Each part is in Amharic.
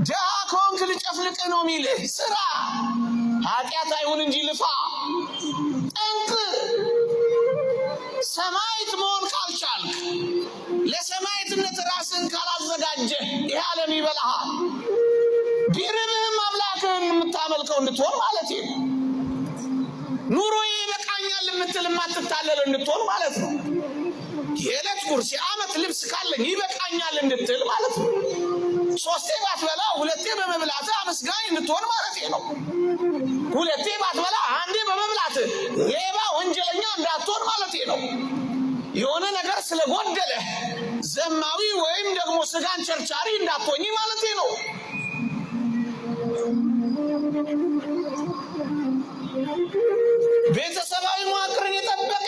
ድሃ ከሆንክ ልጨፍልቅህ ነው የሚልህ። ስራ፣ ኃጢአት አይሁን እንጂ ልፋ፣ ጠንክር። ሰማዕት መሆን ካልቻልክ፣ ለሰማዕትነት ራስህን ካላዘጋጀህ ይህ ዓለም ይበላሃል። ቢርብህም አምላክህን የምታመልከው እንድትሆን ማለት ነው። ኑሮዬ ይበቃኛል የምትል የማትታለል እንድትሆን ማለት ነው። የዕለት ጉርስ የዓመት ልብስ ካለኝ ይበቃኛል እንድትል ማለት ነው። ሶስቴ ባትበላ ሁለቴ በመብላት አመስጋኝ እንድትሆን ማለት ነው። ሁለቴ ባትበላ አንዴ በመብላት ሌባ ወንጀለኛ እንዳትሆን ማለት ነው። የሆነ ነገር ስለጎደለ ዘማዊ ወይም ደግሞ ስጋን ቸርቻሪ እንዳትሆኝ ማለት ነው። ቤተሰባዊ መዋቅርን የጠበቀ፣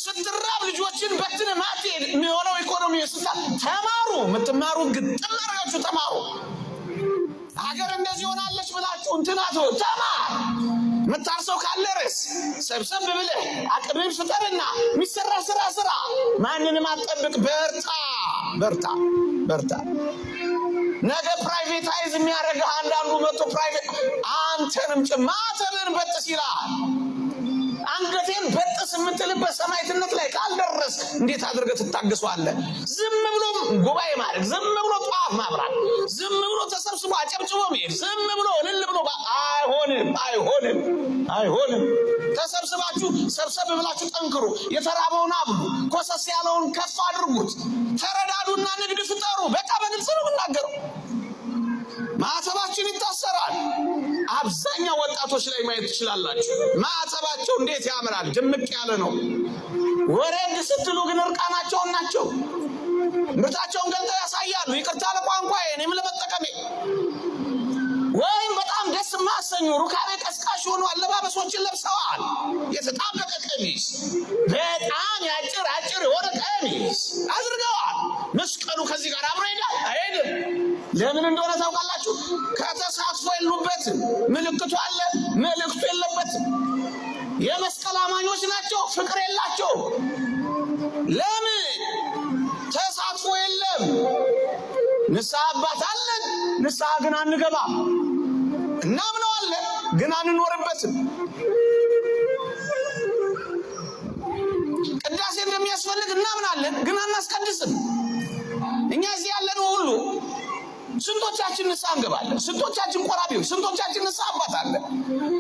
ስትራብ ልጆችን በትን ማትሄድ የሚሆነው ኢኮኖሚ ስታ ተማሩ። የምትማሩ ግጥም አድርጋችሁ ተማሩ። ሀገር እንደዚህ ሆናለች ብላችሁ እንትን አትበሉ። ተማር። የምታርሰው ካለ ርስ፣ ሰብሰብ ብለህ አቅምህን ፍጠርና የሚሰራ ስራ ስራ። ማንንም አትጠብቅ። በርታ፣ በርታ፣ በርታ። ነገ privatize የሚያደርግህ አንዳንዱ መጥቶ private አንተንም ማተብህን በጥስ ይላል። አንገቴን በጥስ የምትልበት ሰማዕትነት ላይ ካልደረስ እንዴት አድርገህ ትታገሰዋለህ? ዝም ብሎ ጉባኤ ማድረግ፣ ዝም ብሎ ጧፍ ማብራት፣ ዝም ብሎ ተሰብስቦ አጨብጭቦ መሄድ፣ ዝም ብሎ እልል ብሎ አይሆንም፣ አይሆንም፣ አይሆንም። ተሰብስባችሁ ሰብሰብ ብላችሁ ጠንክሩ። የተራበውን አብሉ፣ ኮሰስ ያለውን ከፍ አድርጉት። ተረዳዱና ንግድ ፍጠሩ። በቃ በግልጽ ነው የምናገረው። ማዕተባችን ይታሰራል። አብዛኛው ወጣቶች ላይ ማየት ትችላላችሁ። ማዕተባቸው እንዴት ያምራል! ድምቅ ያለ ነው። ወረድ ስትሉ ግን እርቃናቸውን ናቸው። ምርታቸውን ገልጠው ያሳያሉ። ይቅርታ ለቋንቋዬ፣ እኔም ለመጠቀሜ። ወይም በጣም ደስ የማያሰኙ ሩካቤ ቀስቃሽ የሆኑ አለባበሶችን ለብሰዋል። የተጣበቀ ቀሚስ፣ በጣም ያጭር አጭር የሆነ ቀሚስ አድርገዋል። መስቀሉ ከዚህ ጋር አብሮ ይሄዳል? አይሄድም። ለምን እንደሆነ ታውቃላችሁ? ከተሳትፎ የሉበትም። ምልክቱ አለ፣ መልእክቱ የለበትም። የመስቀል አማኞች ናቸው፣ ፍቅር የላቸውም። ለምን? ተሳትፎ የለም። ንስሐ አባት አለን፣ ንስሐ ግን አንገባም። እናምነዋለን፣ ግን አንኖርበትም። ቅዳሴ እንደሚያስፈልግ እናምናለን፣ ግን አናስቀድስም። እኛ እዚህ ያለነው ሁሉ ስንቶቻችን ንስሐ እንገባለን? ስንቶቻችን ቆራቢዎች? ስንቶቻችን ንስሐ አባት አለ?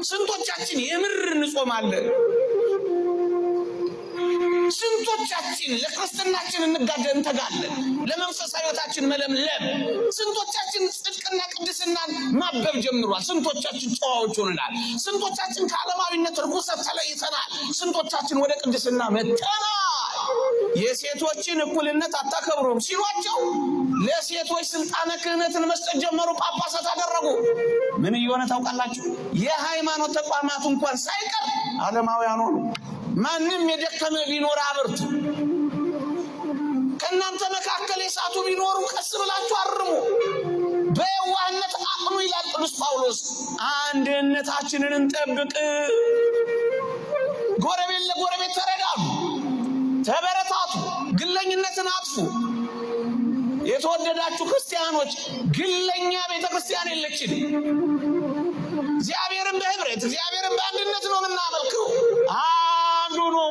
ስንቶቻችን የምር እንጾማለን? ስንቶቻችን ለክርስትናችን እንጋደል እንተጋለን? ለመንፈሳዊ ሕይወታችን መለምለም ስንቶቻችን ጽድቅና ቅድስናን ማበብ ጀምሯል? ስንቶቻችን ጨዋዎች ሆነናል? ስንቶቻችን ከዓለማዊነት ርኩሰት ተለይተናል? ስንቶቻችን ወደ ቅድስና መጥተናል? የሴቶችን እኩልነት አታከብሩም ሲሏቸው ለሴቶች ስልጣነ ክህነትን መስጠት ጀመሩ። ጳጳሳት አደረጉ። ምን እየሆነ ታውቃላችሁ? የሃይማኖት ተቋማቱ እንኳን ሳይቀር ዓለማውያን ሆኑ። ማንም የደከመ ቢኖር አብርቱ። ከእናንተ መካከል የሳቱ ቢኖሩ ቀስ ብላችሁ አርሙ፣ በየዋህነት አቅኑ ይላል ቅዱስ ጳውሎስ። አንድነታችንን እንጠብቅ። ጎረቤት ለጎረቤት ተረዳዱ፣ ተበረታቱ፣ ግለኝነትን አጥፉ። የተወደዳችሁ ክርስቲያኖች፣ ግለኛ ቤተ ክርስቲያን የለችንም። እግዚአብሔርን በህብረት፣ እግዚአብሔርን በአንድነት ነው የምናመልከው። አንዱ ነው።